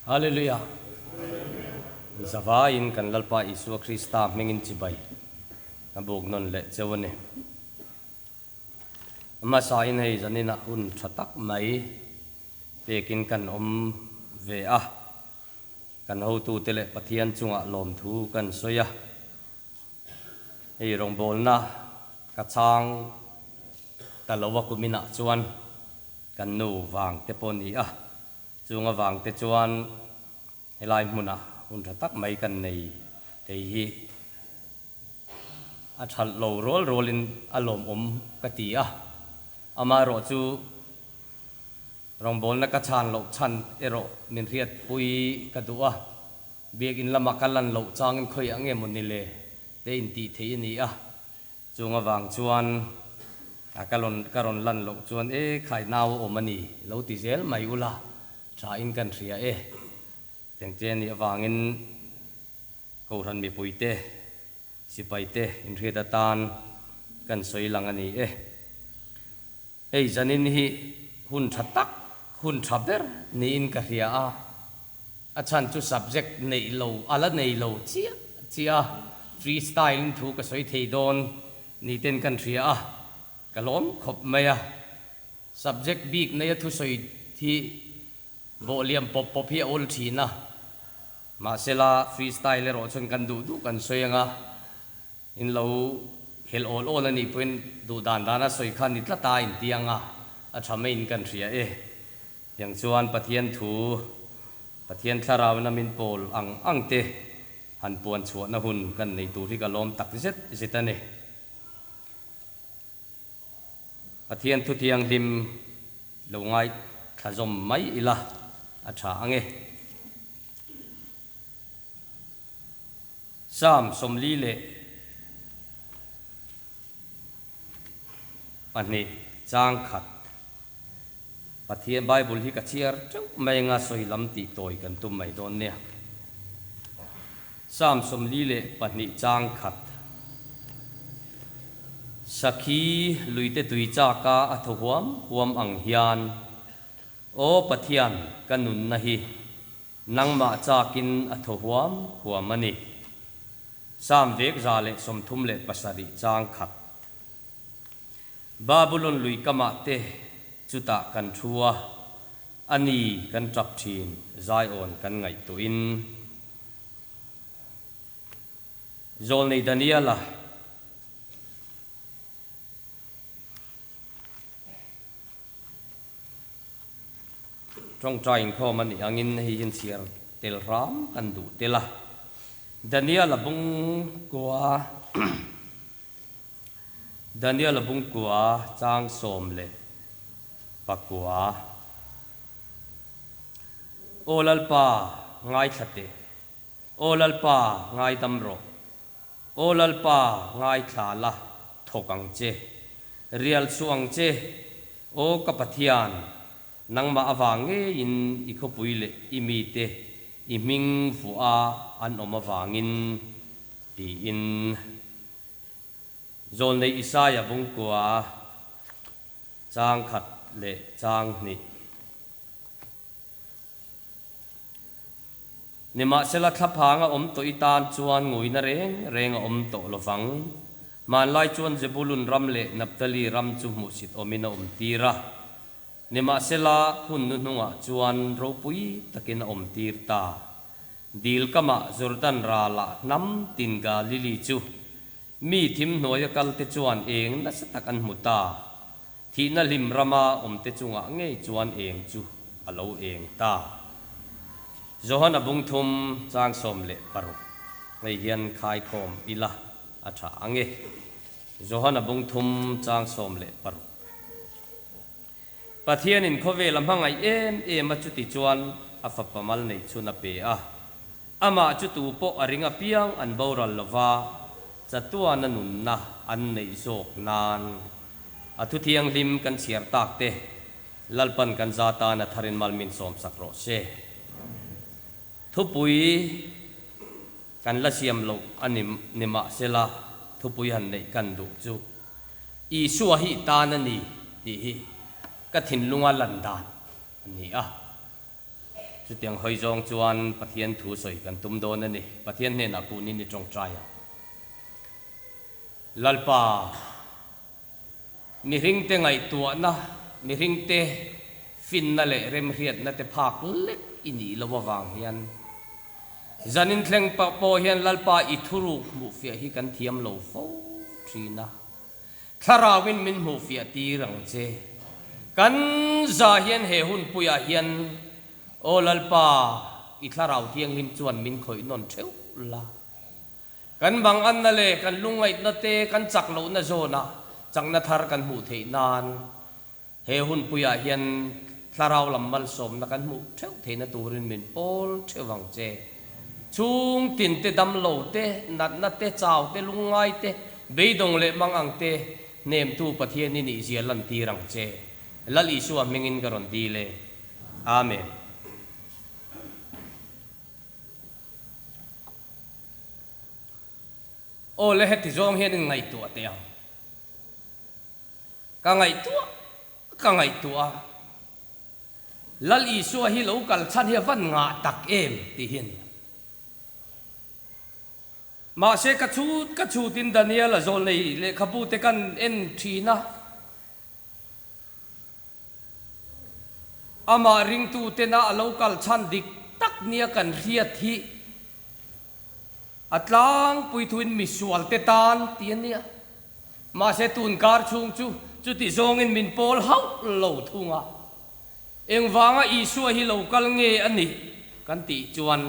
Hallelujah! Zavaiin kan Lalpa Isua Krista hmingin chibai a buk nawn leh cheu a ni. Hmasain hei zaninah hun tha tak mai pekin kan awm ve a, kan hotute leh Pathian chungah lawmthu kan sawi a. Hei rawngbawlna ka chhang ta lo a kuminah chuan kan nu vang te pawh ni a, chung avang te chuan helai hmunah hun tha tak mai kan nei thei hi a thalh lo rual rualin a lawmawm ka ti a, amaherawhchu rawngbawlna ka chhan loh chhan erawh min hriatpui ka duh a. Biakinn lama ka lan loh changin khawiah nge maw ni le te intih theih a ni a, chung avang chuan a ka rawn ka rawn lan loh chuan e khai nau a awm a ni lo ti zel mai ula tha in kan hria e. Tengche a nih avangin Kohhran mipuite sipaite inhriat atan kan sawi lang a ni e. Hei zanin hi hun tha tak, hun tha ber niin ka hria a, a chhan chu subject neih lo a la nei lo chiah chiah a, free style in thu ka sawi thei dawn ni ten kan hria a, ka lawm khawp mai a, subject bik neia thusawi hi bawh liam pawp pawp hi a awl thin a, mahsela free style erawh chuan kan duh duh kan sawi ang a. In lo helh awl awl a nih pawhin duh dan dana sawi kha ni tlat a intiang a, a tha maiin kan hria e. Tiang chuan Pathian thu, Pathian thlarauina min pawl ang ang te han puan chhuahna hun kan nei tur hi ka lawm tak zet zet a ni. Pathian thu thianghlim lo ngaithla zawm mai ila a tha ang e. Psalm 42 chang khat Pathian Bible hi ka chhiar teuh mai anga sawi lam tih tawi kan tum mai dawn nia. Psalm 42 chang khat Sakhi luite tui chaka a thaw huam huam ang hian Aw Pathian ka nunna hi Nangmah chakin a thaw huam huam a ni. Psalm 137 chang khat. Babulon lui kamah te chutah kan thu a, a ni kan tap thin Zion kan ngaihtuahin. Zawlnei Daniela. Tawngtai inkhawm a nih angin hei hian chhiar tel hram kan duh tel a. Daniel-a bungkua Daniel-a bungkua chang 19. Aw Lalpa, ngaithla teh. Aw Lalpa, ngaidam rawh. Aw Lalpa, ngaithla la, thawk ang che. Rial chhuah ang che. Aw ka Pathian, nangmah avang ngeiin i khawpui leh i mite i hming vuah a an awm avangin, tiin Zawlnei Isaia bungkua chang khat leh chang hnih. Nimahsela thlaphang a awm tawh i tan chuan nguina reng reng a awm tawh lo vang. Hmanlai chuan Zebulun ram leh Naphtali ram chu hmuhsit awmin a awm tir a. Nimahsela hun nu hnungah chuan ropui takin a awm tir ta. Dil kamah Jordan ralah hnam tin Galili chu mi thim hnuaia kalte chuan eng nasa tak an hmu ta. Thihna hlim rama awmte chungah ngei chuan eng chu a lo eng ta. Johana bung thum chang 16 hei hian khaikhawm ila a tha ang e. Johana bung thum chang 16. Pathianin khawvel a hmangaih em em a chuti chuan a fapa mal nei chhun a pe a. Amah chu tu pawh a ring apiang an boral lova chatuana nunna an neih zawk nan. A thu thianghlim kan chhiar tak te Lalpan kan za tan a tharin mal min sawm sak rawh se. Thupui kan la siam loh a ni ni mahsela thupui han neih kan duh chu Isua hi tan a ni tih hi ka thinlunga lan dan a ni a. Chutiang hawi zawng chuan Pathian thu sawi kan tum dawn a ni. Pathian hnenah kunin i tawngtai ang. Lalpa, mihringte ngaihtuahna, mihringte finna leh remhriatna te phak lek i nih loh avang hian zanin thleng pawh hian Lalpa i thuruk hmuhfiah hi kan thiam lo fo thin a. Thlarauin min hmuhfiah tir ang che. Kan za hian he hunpuiah hian, Aw Lalpa, i Thlarau Thianghlim chuan min khawih nawn theuh la. Kan bang anna leh kan lungngaihna te kan chak lohna zawnah chakna thar kan hmuh theih nan he hunpuiah hian Thlarau lam malsawmna kan hmuh theuh theihna turin min pawl theuh vang che. Chhung tin te, damlo te, natna te, chau te, lungngai te, beidawng leh mang ang te hnemtu Pathian i nihzia lantir ang che. Lal Isua hmingin ka rawn dil e. Amen. Aw le heti zawng hian in ngaihtuah teh ang. Ka ngaihtuah ka ngaihtuah a, Lal Isua hi lo kal chhan hi a van ngah tak em tih hi a ni. Mahse ka chhut ka chhutin Daniel a zawlnei lehkhabu te kan en thin a, Amah ringtutena a lo kal chhan dik tak nia kan hriat hi a tlangpui thuin misualte tan ti a nia. Mahse tunkar chhung chu chuti zawngin min pawl hauh lo thung a. Engvanga Isua hi lo kal nge a nih kan tih chuan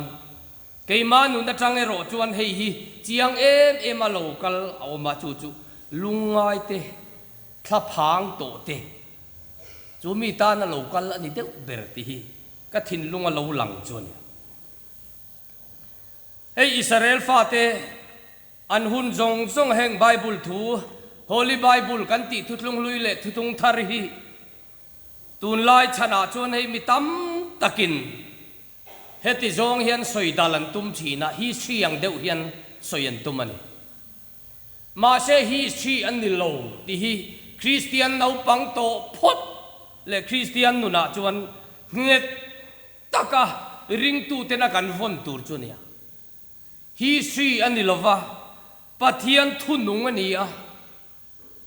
keimah nun atang erawh chuan hei hi chiang em em a lo kal a awm a, chu chu lungngaite Thlaphang tawh te chu mi tana lo kal a ni deuh ber tih hi ka thinlung a lo lang chu a ni. Hei Israel fate an hun zawng zawng heng Bible thu, Holy Bible kan tih thuthlung hlui leh thuthung thar hi tunlai chhanah chuan hei mi tam takin heti zawng hian sawi dal an tum thin a, history ang deuh hian sawi an tum a ni. Mahse history an ni lo tih hi Kristian naupang tawh phawt leh Kristian nunah chuan nghet taka ringtutena kan vawn tur chu a nia. History a ni lova, Pathian thunung a ni a,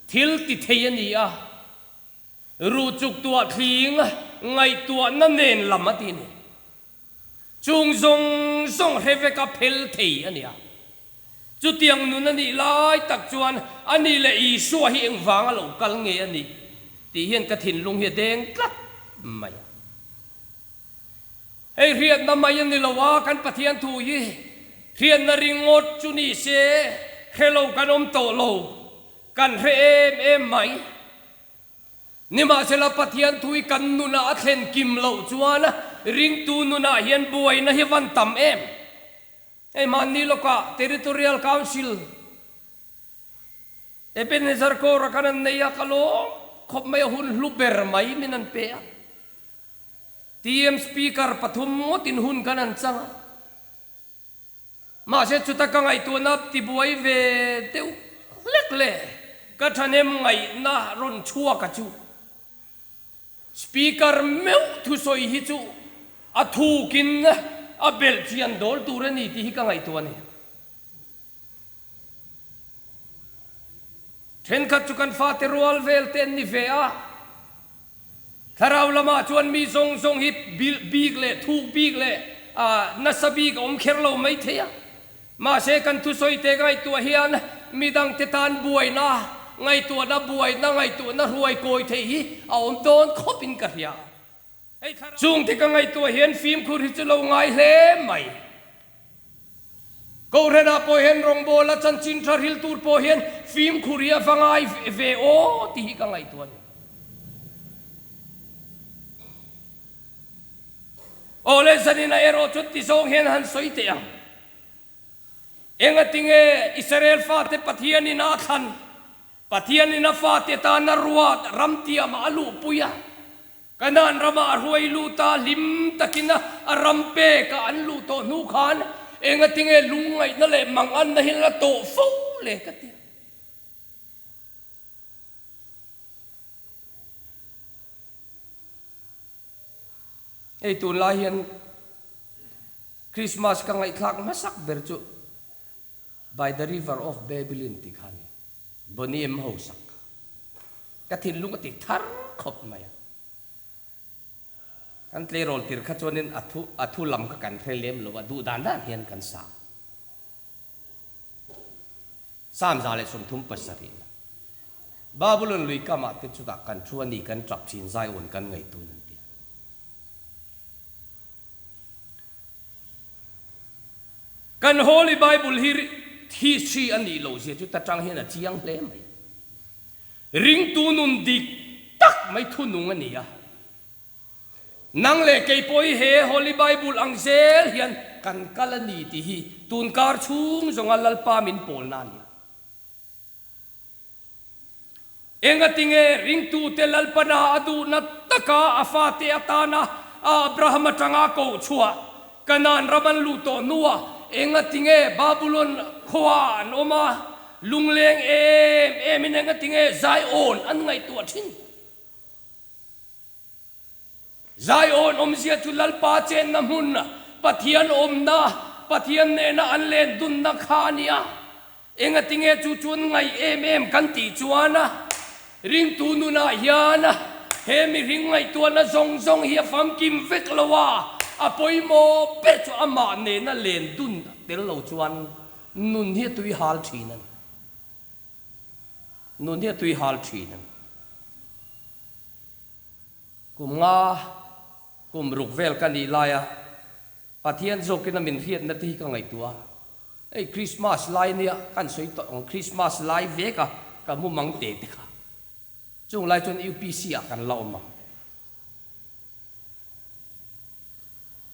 thil ti thei a ni a, ruh chuk tuah thling ngaihtuahna nen lam a ti a ni. Chung zawng zawng hre vek a phel thei a nia. Chutiang nun a nih lai tak chuan a ni leh Isua hi engvang a lo kal nge a nih tih hian ka thinlung hi a deng tlat mai a. Hei hriatna mai a ni lo a, kan Pathian thu hi hriatna ringawt chu ni se hre lo kan awm tawh lo, kan hre em em mai. Nimahsela Pathian thui kan nunah a thlen kim loh chuan ringtu nunah hian buaina hi van tam em? Hei mahni lawkah Territorial Council Ebenezer Corps-a kan an nei a, ka lawm khawp mai a, hun hlu ber mai min an pe a. TM Speaker pathum ngawtin hun kan an chang a. Mahse chuta ka ngaihtuahna tibuai ve deuh hlek le ka thahnem ngaihna rawn chhuak a chu. Speaker meuh thusawi hi chu a thukin a belh chian dawl tur a ni tih hi ka ngaihtuah a ni. Thenkhat chu kan fate rual vel te an ni ve a, thlarau lamah chuan mi zawng zawng hi bik leh thuk bik leh nasa bik a awm kher lo mai thei a. Mahse kan thusawi te ngaihtuah hian midangte tan buaina, ngaihtuahna buaina, ngaihtuahna hruai kawi theih hi a awm dawn khawp in ka hria. Chungte ka ngaihtuah hian fimkhur hi chu lo ngai hle mai. Kohhranah pawh hian rawngbawla chanchin tha hril tur pawh hian fimkhur hi a va ngai ve aw tih hi ka ngaihtuah a ni. Aw le zaninah erawh chuan ti zawng hian han sawi teh ang. Engatinge Israel fate Pathianin a thlan? Pathianin a fate tana ruat ram tiamah a luhpui a, Kanaan ramah a hruai lut a, hlim takin a ram pekah an luh tawh hnu khan engatinge lungngaihna leh manganna hi la tawh fo le ka ti a. Hei tunlai hian. Christmas ka ngaihthlak hmasak ber chu By the River of Babylon tih kha a ni. Boney M ho sak kha. Ka thinlung a ti thar khawp mai a. Kan tleirawl tir kha chuanin a thu a thu lam kha kan hre lem lo a, duh dan dan hian kan sa. 137 Babulon lui kamah te chutah kan thu a ni kan tap thin Zion kan ngaihtuin an ti a. Kan Holy Bible hi history a nih loh zia chu ta tang hian a chiang hle mai. Ringtu nun dik tak mai thunung a ni a. Nang leh kei pawh hi he Holy Bible ang zel hian kan kal a ni tih hi tunkar chhung zawnga Lalpa min pawlna a ni a. Engatinge ringtute Lalpana a duhna taka a fate atana Abraham atanga koh chhuah Kanaan ram an luh tawh hnuah engatinge Babulon khua an awm a, lungleng em emin engatinge Zion an ngaihtuah thin? Zion awmzia chu Lalpa chenna hmun, Pathian awmna, Pathian nena an len dunna kha a ni a. Engatinge chu chuan ngaih em em kan tih chuan ringtu nunah hian he mihring ngaihtuahna zawng zawng hi a famkim vek lo a, a pawimawh ber chu amah nena len dun tel lo chuan nun hi a tui hal thin a ni. Nun hi a tui hal thin a ni. Kum nga, kum ruk vel ka nih laia Pathian zawkin a min hriatna te hi ka ngaihtuah a. Hei Krismas lai nia kan sawi tawh ang, Krismas lai vek a ka mumang te te kha. Chung lai chuan UPC ah kan la awm ang.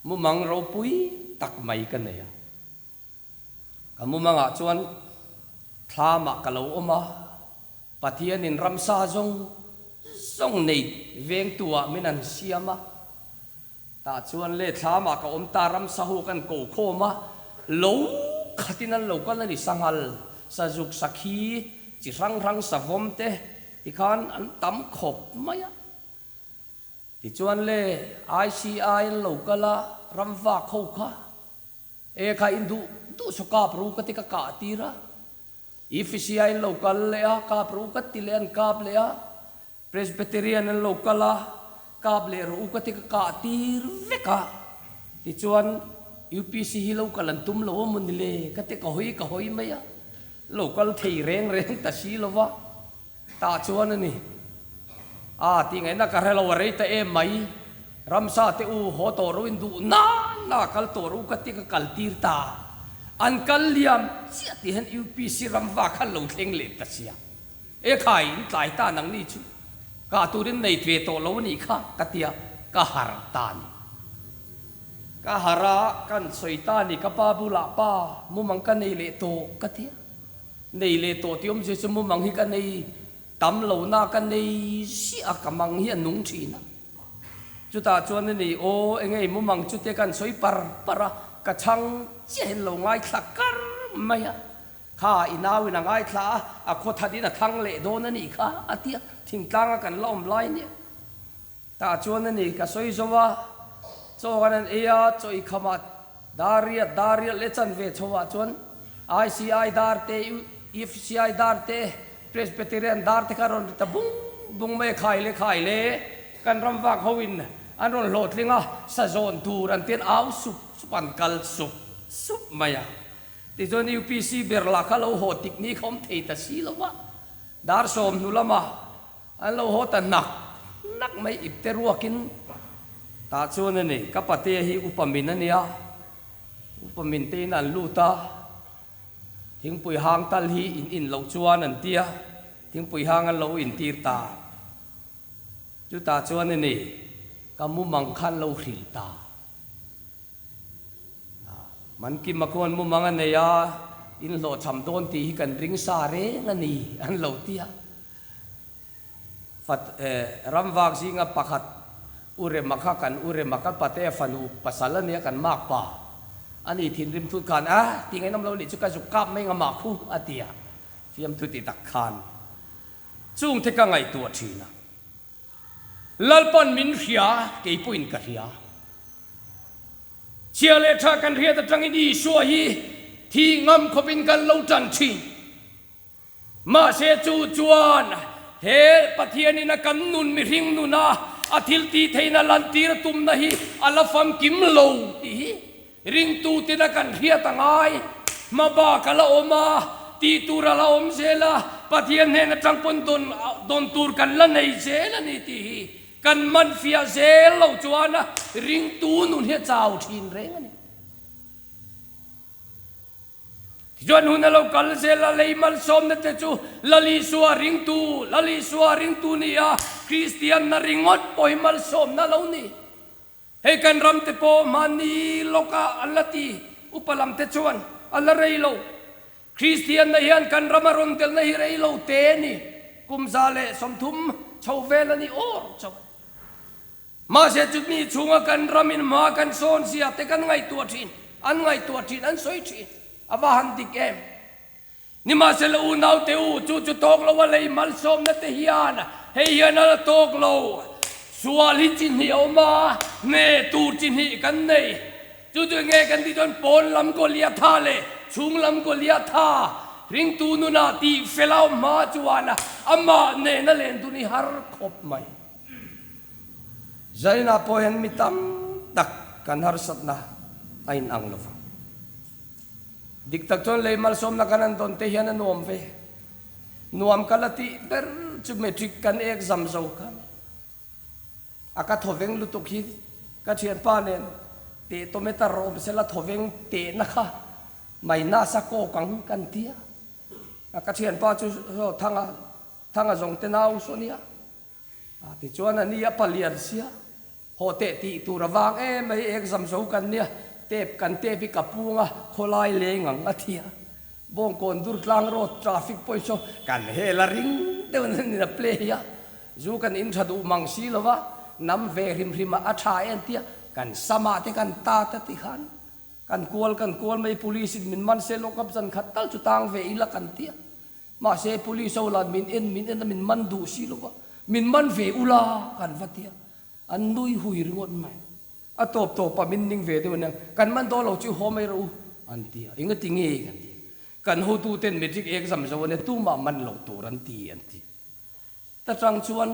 Mumang ropui tak mai ka nei a. Ka mumangah chuan thlamah ka lo awm a, Pathianin ramsa zawng zawng nei vengtuah min an siam a. Tah chuan le thlamah ka awm ta, ramsa ho kan ko khawm a, lo khatin an lo kal a ni, sanghal, sazuk, sakhi, chi hrang hrang, savawm te tikhan an tam khawp mai a. Tichuan le ICI an lo kal a, ramvak ho kha E kha in duh duh saw kap ru ka ti ka kah tir a, Efesia in lo kal leh a, kap ru ka ti leh an kap leh a, Presbyterian an lo kal a, kap leh rawh u ka ti ka kah tir vek a, tichuan UPC hi lo kal an tum lo a maw ni le ka ti ka hawi ka hawi mai a, lo kal thei reng reng ta si lo va. Tah chuan a ni. A tih ngaihna ka hre lo a rei ta em mai. Ramsa te u haw tawh ro in duh na na kal tawh ro ka ti ka kal tir ta. An kal liam chiah tih hian UPC ramva khan lo thleng leh ta sia. E khai in tlai ta nang ni chu kah turin nei ve tawh lo a nih kha ka tia ka harh ta ni. Ka harh a kan sawi ta ni ka pa bulah pa mumang ka nei leh tawh ka tia. Nei leh tawh tih awmzia chu mumang hi ka nei tam lo na ka nei ziah a, ka mang hi a nung thin a. Chutah chuan a ni, aw enge i mumang chu te kan sawi par par a, ka chhang chiah hian lo ngaithla kar mai a. Kha i nau in a ngaithla a, a khaw that in a thang leh dawn a nih kha a ti a, thingtlang a kan la awm lai nia. Tah chuan a ni, ka sawi zo a, chaw kan han ei a, chaw i khamah dar riat, dar riat leh chanve chhoah chuan ICI dar te, UFCI dar te, Presbyterian dar te kha rawn ri ta bung bung mai a, khai le khai le, kan ram vak ho in an rawn hlawhtling a, sa zawn tur an tian au sup sup an kal sup sup mai a. Tichuan UPC ber lah kha lo haw tik ni kha awm thei ta si lo va, dar 10 hnu lamah An lo haw ta nak nak mai ipte ruakin tah chuan a ni. Ka patea hi upa min a nia, upa min te in an lut a, thingpui hang tal hi in in loh chuan an tia, thingpui hang an lo intir ta. Chutah chuan a ni, ka mumang khan lo hrilh ta. Mankima khuan mumang a nei a, in hlawhchham dawn tih hi kan ring sa reng a ni an lo tia. Fat ramvak zinga pakhat U Rema kha kan U Rema kan patea fanu pasal a nia kan mak pa a ni thinrim thut khan a ti ngainawm lo nih chu ka zuk kap mai nga mah khu a ti a fiamthu ti tak khan chung te ka ngaihtuah thin a Lalpan min hria keipawhin ka hria. Chhia leh tha kan hriat atangin Isua hi thi ngam khawpin kan lo tan thin. Mahse chu chuan he Pathianin a kan nun mihring nuna a thil tih theihna lantir a tumna hi a la famkim lo tih hi ringtu tina kan hriat a ngai. Hma bak a la awm a, tih tur a la awm zel a, Pathian hnen atang pawn dawn dawn tur kan la nei zel a ni tih hi kan man fiah zel lo chuan ringtu nun hi a chau thin reng a ni. Tichuan hun a lo kal zel a, lei malsawmna te chu Lal Isua ringtu, Lal Isua ringtu ni a, Kristianna ringawt pawh hi malsawmna a lo ni. Hei kan ram te pawh mahni lawkah an la ti, upa lam te chuan a la rei lo. Kristianna hian kan ram a rawn telna hi rei lo te a ni, kum 130 chho vel a ni awr chauh. Mahse chutni chhunga kan ramin hma kan sawn zia te kan ngaihtuah thin, an ngaihtuah thin, an sawi thin. A va han dik em? Nimahsela unau te u, chu chu tawk lo a lei malsawmna te hian hei hian a la tawk lo. Sual hi chi hnih a awm a, hne tur chi hnih kan nei. Chu chu nge kan tih chuan pawn lam Goliatha leh chhung lam Goliatha ringtu nunah tih fel a awm hma chuan amah nena len dun i har khawp mai. Zainah pawh hian mi tam tak kan harsatna a inang lo vang. Dik tak chuan lei malsawmna kan han dawn te hian a nuam ve. Nuam ka la tih ber chu matric kan exam zo kha ni. A ka thawveng lutuk hi ka thianpa nen teh tometer awm sela thawveng tehna kha minus a kawk ang kan ti a. A ka thianpa chu saw Thanga Thanga zawng te nau saw nia. A tichuan a ni a palian sia, haw teh tih tur a vang em mai, exam zo kan nia, tep kan tep hi ka pung a, khawlai leng ang a ti a, Bawngkawn Durtlang road traffic point saw kan hel a ring deuh in an in a play a, zu kan in tha duh mang si lo va, nam ve hrim hrim a a tha em tia, kan samah te kan tat a ti khan kan kual kan kual mai, police in min man se lock up zan khat tal chu tang ve ila kan tia. Mahse police ho lan min en min en a min man duh si lo va, min man ve ula kan va ti a, an nui hui ringawt mai. A tawp tawp ah min ning ve deuh aniang, kan man dawn lo chu haw mai rawh u an ti a, engati nge kan ti a, kan hotu ten matric exam zo ania tumah man lo tur an ti an ti. Ta chang chuan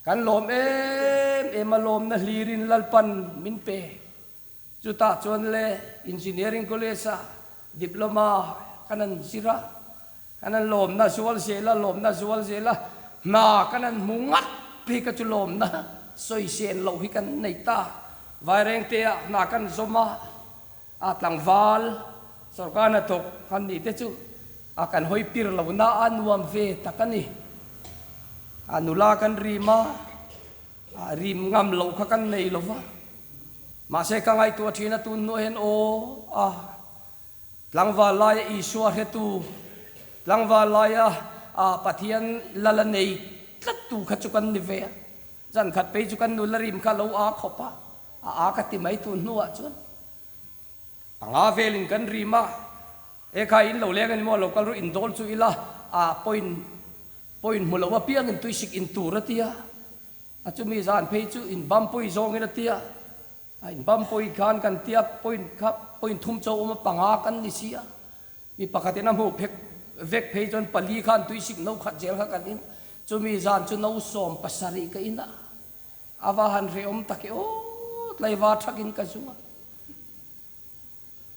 kan lawm em em a lawmna hlirin Lalpan min pe. Chutah chuan le Engineering College ah Diploma kan han zir a, kan han lawmna zual zel a, lawmna zual zel a, hna kan han hmu ngat phei kha chu lawmna sawi sen loh hi kan nei ta. Vairengte ah hna kan zawm a, a tlangval sorkar hnathawk han nih te chu a kan hawi pir lo na a nuam ve tak a ni. A nula kan rim a, a rim ngam loh kha kan nei lo va. Mahse ka ngaihtuah thin a tun hnuah hian aw a tlangval laia Isua hretu, tlangval laia a Pathian lal a nei tlattu kha chu kan ni ve a. Zan khat phei chu kan nula rim kha a lo aa khawp a, a aa ka ti mai tun hnuah chuan panga velin kan rim a, e kha in lo leng a ni maw lo kal ru in dawl chu ila a point point hmu lo apiangin tuisik in tur a ti a. A chumi zan phei chu in bampui zawngin a tia, a in bampui khan kan tia point kha point thum cho awm a panga kan ni si a, mi pakhatin a hmuh phek vek phei chuan pali khan tuisik no khat zel kha kan in, chumi zan chu no 17 ka in a, a va han hrehawm tak e aw tlaiva thakin ka zung a,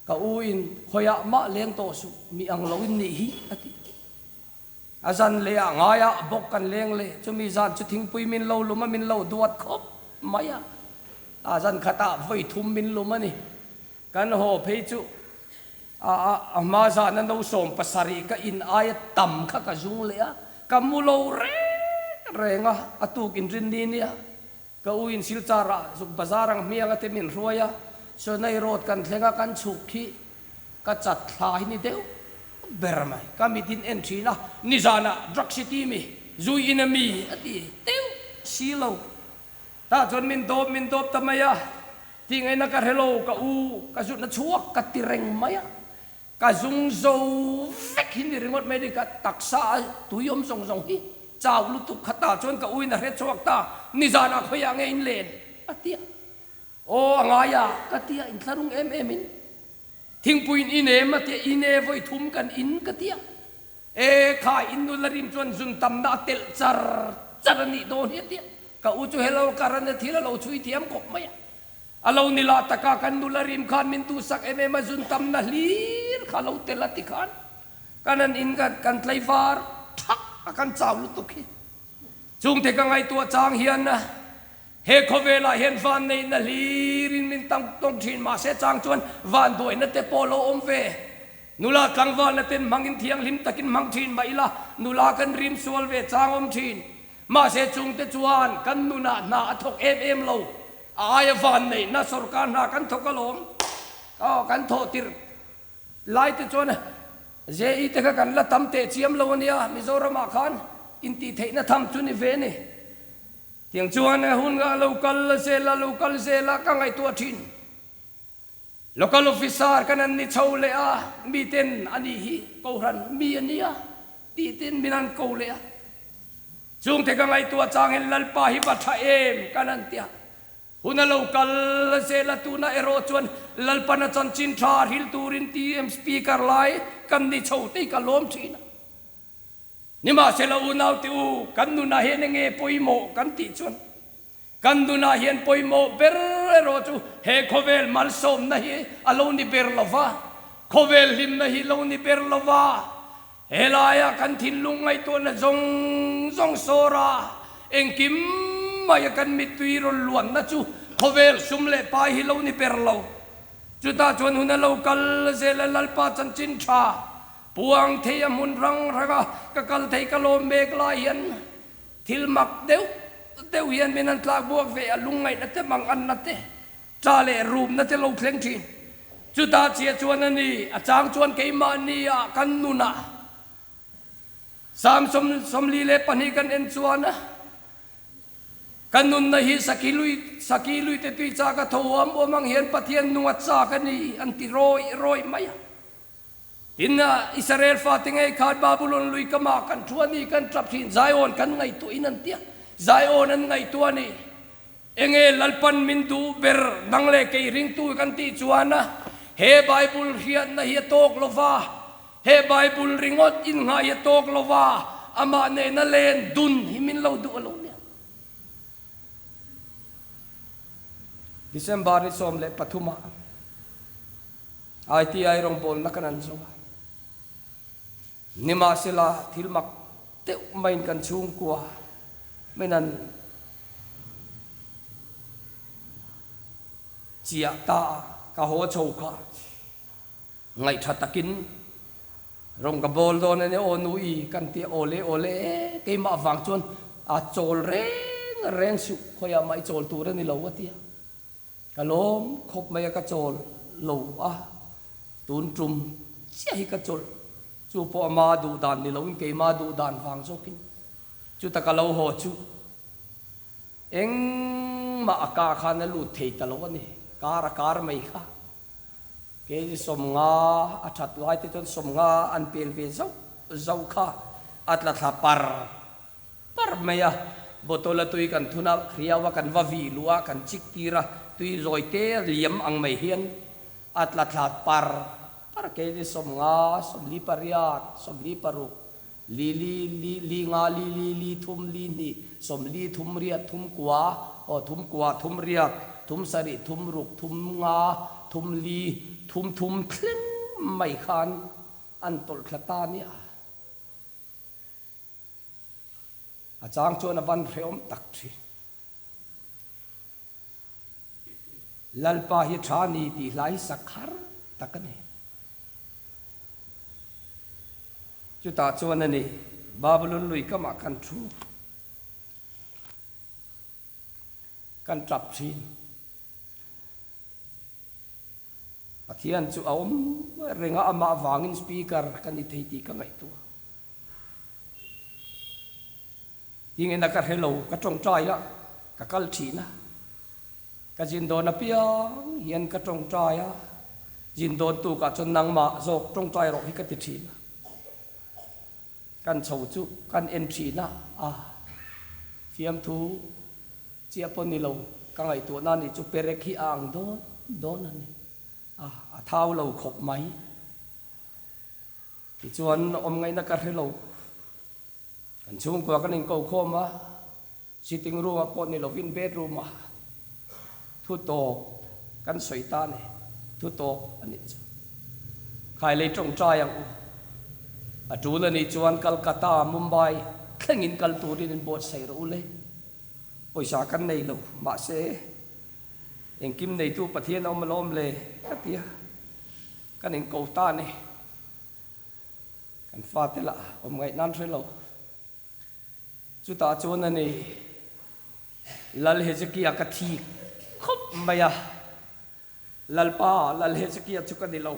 ka u in khawiah mah leng tawh suh mi ang lo in nih hi a ti. A zan leh ah ngai ah bawk kan leng leh chumi zan chu thingpui min lo lum a min lo duat khawp mai a, a zan khat ah vawi thum min lum a ni. Kan haw phei chu a a hma zan a no 70 ka in aia tam kha ka zung leh a, ka mu lo reng reng a, a tuk inrin ni nia ka u in Silchar ah zuk bazar ang hmiang a te min hruai a, Sonai road kan thleng a kan chhuk khi Ka chat thla hi ni deuh ber mai. Ka mit in en thin a, nizanah drug city mi zui in a mi a ti deuh si lo. Tah chuan min dawp min dawp ta mai a, tih ngaihna ka hre lo, ka u ka zutna chhuak ka ti reng mai a, ka zung zo vek hi ni ringawt mai ni, ka taksa a tui awm zawng zawng hi chau lutuk kha tah chuan ka u in a hre chhuak ta, nizanah khawiah nge in len a ti a. Aw a ngai a, ka ti a, intlarung em em in thingpui in in em a ti a, in e vawi thum kan in ka ti a, e kha in nula rim chuan zun tamna a telh char char a nih dawn hi a ti a, ka u chu hello karan a thil a lo chhui thiam khawp mai a, a lo ni lah taka kan nula rim khan min duhsak em em a, zun tamna hlir kha a lo telh a ti khan kan han in kan tlaivar thak a kan chau lutuk hi. Chungte ka ngaihtuah chang hian he khawvelah hian vanneihna hlirin min tawng thin mahse chang chuan vanduaina te pawh lo awm ve. Nula tlangvalna ten hmangin thianghlim takin hmang thin mah ila nula kan rim sual ve chang awm thin. Mahse chungte chuan kan nunah hna a thawk em em lo. A aia vanneihna sawrkar hna kan thawk alawm. Aw kan thawh tirh. Lai te chuan JE te kha kan la tam teh chiam lo a nia, Mizoramah khan intihtheihna tham chu ni ve a ni. Tiang chuan hun a lo kal zel a, lo kal zel a, ka ngaihtuah thin. Local officer kan an ni chho leh a, miten a nih hi Kohhran mi a nia tih ten min han ko leh a. Chungte ka ngaihtuah changin Lalpa hi va tha em kan han ti a. Hun a lo kal zel a, tuna erawh chuan Lalpana chanchin tha hril turin TM Speaker lai kan ni chho tei ka lawm thin a. Nimahsela unaute u, kan nunah hian enge pawimawh kan tih chuan kan nunah hian pawimawh ber erawh chu he khawvel malsawmna hi a lo ni ber lo va, khawvel hlimna hi lo ni ber lo va, Helaia kan thinlung ngaihtuahna zawng zawng sawr a, engkim maia kan mittui rawn luanna chu khawvel sum leh pai hi lo ni ber lo. Chutah chuan hun a lo kal zel a, Lalpa chanchin tha puang thei a hmun rang rang a, ka kal thei ka lawm mek lai hian thil mak deuh deuh hian min han tlak buak ve a, lungngaihna te manganna te Tla leh rumna te lo thleng thin. Chutah chiah chuan a ni, a chang chuan keimahni ah kan nunah Psalm 42 kan en chuan kan nunna hi saki lui saki lui te tui chak a tho uam uam ang hian Pathian nung a chak a ni an ti rawih rawih mai a. Tin, Israel fate ngei khan Babulon lui kamah kan thu a ni, kan tap thin, Zion kan ngaihtuahin an ti a, Zion an ngaihtuah a ni. Enge Lalpan min duh ber nang leh kei ringtu kan tih chuan he Bible hriatna hi a tawk lo va, he Bible ringawt innghah hi a tawk lo va, amah nena len dun hi min lo duh a lo nia. December ni 13 ah ITI rawngbawlna kan an zo a, nimahsela thil mak deuh maiin kan chhungkua min an chiah ta a, ka haw chho kha ngaihtha takin rawng ka bawl dawn a nia aw nu i kan ti a, aw le aw le keimah vang chuan a chawl reng reng suh khawiah mah i chawl tur a ni lo a ti a. Ka lawm khawp mai a ka chawl lo a, tun tum chiah hi ka chawlh, chu pawh ama duh dan ni loin keima duh dan vang zawkin chuta ka lo haw chu engmah a ka khan a lut thei ta lo a ni, kar a kar mai kha. Kei 50 a that lai te chuan 50 an pel ve zauh zauh kha a tla thla par Par mai a, bottle a tui kan thun a, hriau a kan va vih luh a, kan chik tir a, tui zawi te liam ang mai hian a tla thla par par kei ni 50, 48, 46, li li li li nga li li li thum li hnih, 40 thum riat thum kua, aw thum kua thum riat, thum sarih thum ruk thum nga thum li thum thum thleng mai khan an tawlh thla ta nia. A chang chuan a van hrehawm tak thin. Lalpa hi tha ni tih hla hi sak har tak a ni. Chutah chuan a ni, Babulon lui kamah kan thu, kan tap thin. Pathian chu a awm reng a, amah vangin speaker ka ni thei tih ka ngaihtuah. Tingena ka hre lo, ka tawngtai a, ka kal thin a. Ka zin dawn apiang hian ka tawngtai a, zin dawn tukah chuan nangmah zawk tawngtai rawh hi ka ti thin a. Kan chho chu kan en thin a, a fiamthu chiah pawh ni lo. Ka ngaihtuahna nih chu perek hi a ang dawn dawn a ni. A, a thau lo khawp mai. Tichuan awm ngaihna ka hre lo. Kan chhungkua kan inko khawm a, sitting room ah pawh ni lovin bedroom ah thu tawp kan sawi ta a ni. Thu tawp a nih chu. Khailei tawngtai ang u. A tul a nih chuan Calcutta, Mumbai thlengin kal turin inbuatsaih rawh u le. Pawisa kan nei lo, mahse engkim neitu Pathian a awm alawm le ka ti a, kan inko ta a ni. Kan fate lah awm ngaih nan hre lo. Chutah chuan a ni, Lal Hezekia ka thik khawp mai a, Lalpa, Lal Hezekia chu ka ni lo.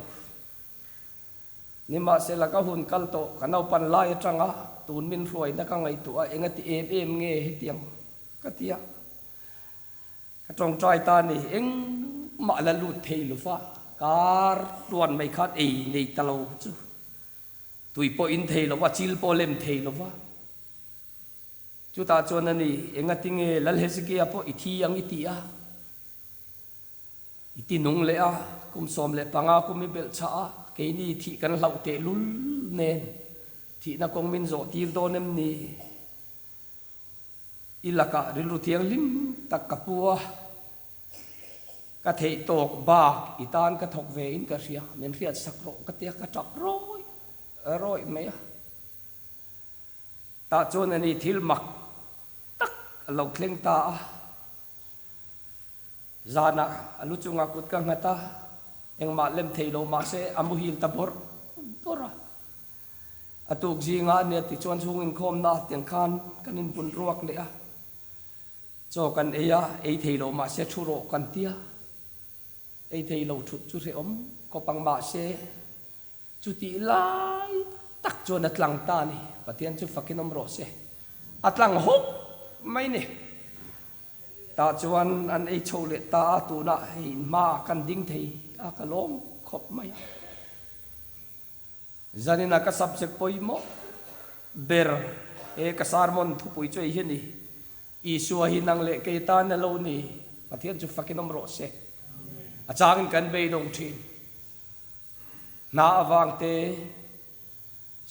Nimahsela ka hun kal tawh, ka naupan lai atanga tun min hruaina ka ngaihtuah a, engati em em nge hetiang ka ti a. Ka tawngtai ta ni, engmah la lut thei lo va, kar tuan mai khan ei nei ta lo chu tui pawh in thei lo va, chil pawh lem thei lo va. Chutah chuan a ni, engati nge Lal Hezekia pawh i thi ang i ti a? I ti nung leh a, kum 15 kum i belh chhah a, keini thih kan hlauh tehlul nen thihna kawng min zawh tir dawn em ni? I lakah rilru thianghlim tak ka pu a, ka theih tawk bak i tan ka thawk ve in ka hria, min hriat sak rawh ka tia ka tap rawih rawih mai a. Tah chuan a ni thil mak tak a lo thleng ta a. Zanah a lu chungah kut ka nghat a, engmah lem thei lo mahse a muhil ta bawrh bawrh a. A tuk zingah a nia tichuan chhung inkhawmna tiang khan kan inbun ruak leh a, chaw kan ei a, ei thei lo mahse thu rawh kan tia, ei thei lo thut chu hrehawm khawp ang mahse chutih lai tak chuan a tlang ta a ni, Pathian chu fakin awm rawh se, a tlang hawk mai ni. Tah chuan an ei chho leh ta a, tunah hei hmaah kan ding thei a, ka lawm khawp mai a. Zanina ka subject pawimawh ber he ka sermon thupui chu hei hi a ni, Isua hi nang leh kei tan a lo ni, Pathian chu fakin awm rawh se. A changin kan beidawng thin. Hna avang te,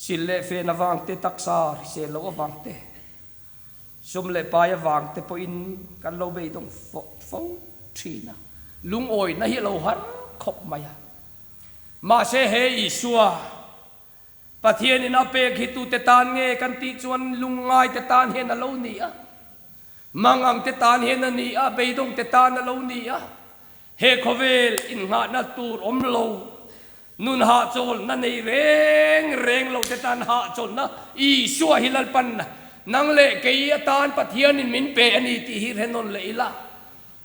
sil leh fen avang te, taksa hrisel loh avang te, sum leh pai avang te pawhin kan lo beidawng fo thin a. Lungawina hi a lo har khawp mai a. Mahse he Isua, Pathianin a pek hi tute tan nge kan tih chuan lungngaite tan hian a lo ni a, mangangte tan hian a ni a, beidawngte tan a lo ni a, he khawvel innghahna tur awm lo, nun hahchawlna nei reng reng lote tan hahchawlna Isua hi Lalpan nang leh kei atan Pathianin min pe a ni tih hi hrenawn leh ila.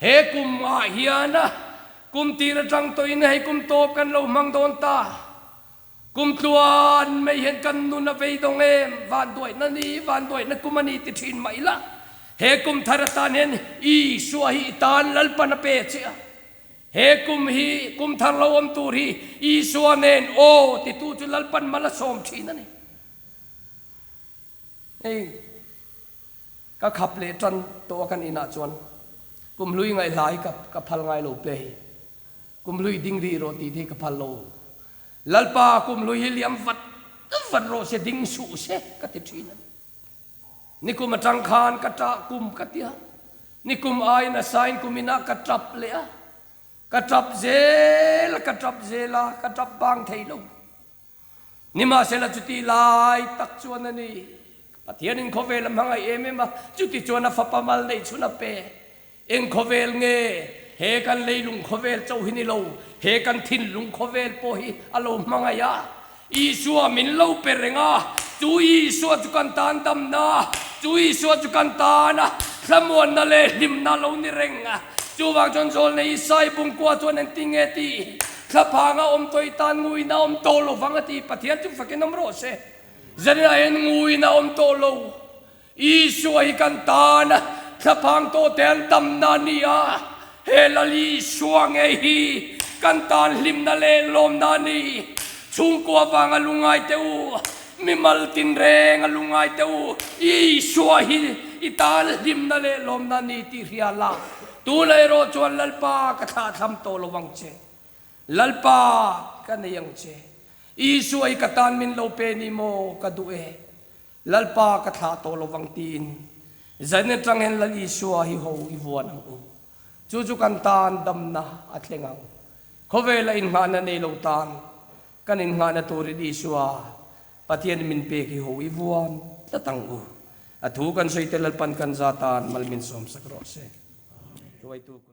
He kum ah hian kum tir atang tawhin hei kum tawp kan lo hmang dawn ta. Kum tluan mai hian kan nun a vei dawng em? Vanduaihna ni, vanduaihna kum a ni ti thin mah ila, he kum thar atan hian Isua hi i tan Lalpan a pe che a. He kum hi, kum thar lo awm tur hi Isua nen aw titu chu Lalpan mal a sawm thin a ni. Hei. Ka khap leh tan tawh a kan inah chuan kumhlui ngaihhla hi ka ka phal ngai lo pe hi. Kumhlui ding rih rawh tih te hi ka phal lo. Lalpa kumhlui hi liam vat vat rawh se ding suh se ka ti thin a ni. Nikum atang khan ka tah kum ka ti a, nikum aiin a sain kum inah ka tap leh a, ka tap zel a ka tap zel a ka tap bang thei lo. Nimahsela chuti lai tak chuan a ni, Pathianin khawvel a hmangaih em em a, chuti chuan a fapa mal neih chhun a pe. Eng khawvel nge? He kan leilung khawvel chauh hi ni lo, he kan thinlung khawvel pawh hi a lo hmangaih a. Isua min lo pe reng a, chu Isua chu kan tan damna, chu Isua chu kan tana thlamuanna leh hlimna lo ni reng. Chuvang chuan Zawlnei Isai bungkua chuan engtin nge tih? Thlaphang a awm tawh i tan nguina a awm tawh lo vang a ti. Pathian chu fakin awm rawh se. Zanina hian nguina a awm tawh lo. Isua hi kan tan thlaphang tawh te an damna a ni a. He Lal Isua ngei hi kan tan hlimna leh lawmna a ni. Chhungkua vanga lungngai teh u, mimal tinreng a lungngai teh u, Isua hi i tan hlimna leh lawmna a ni tih hria la. Tunah erawh chuan Lalpa ka thlahthlam tawh lo ang che. Lalpa ka nei ang che. Isua i ka tan min lo pe ni maw ka duh e. Lalpa ka thlah tawh lo vang tiin zain atang hian Lal Isua hi ho i vuan ang u. Chu chu kan tan damna a thleng ang. Khawvela innghahna nei lo tan kan innghahna turin Isua Pathian min pek hi ho i vuan tlat ang u. A thu kan sawi te Lalpan kan za tan mal min sawmsak rawh se. Hruaitu.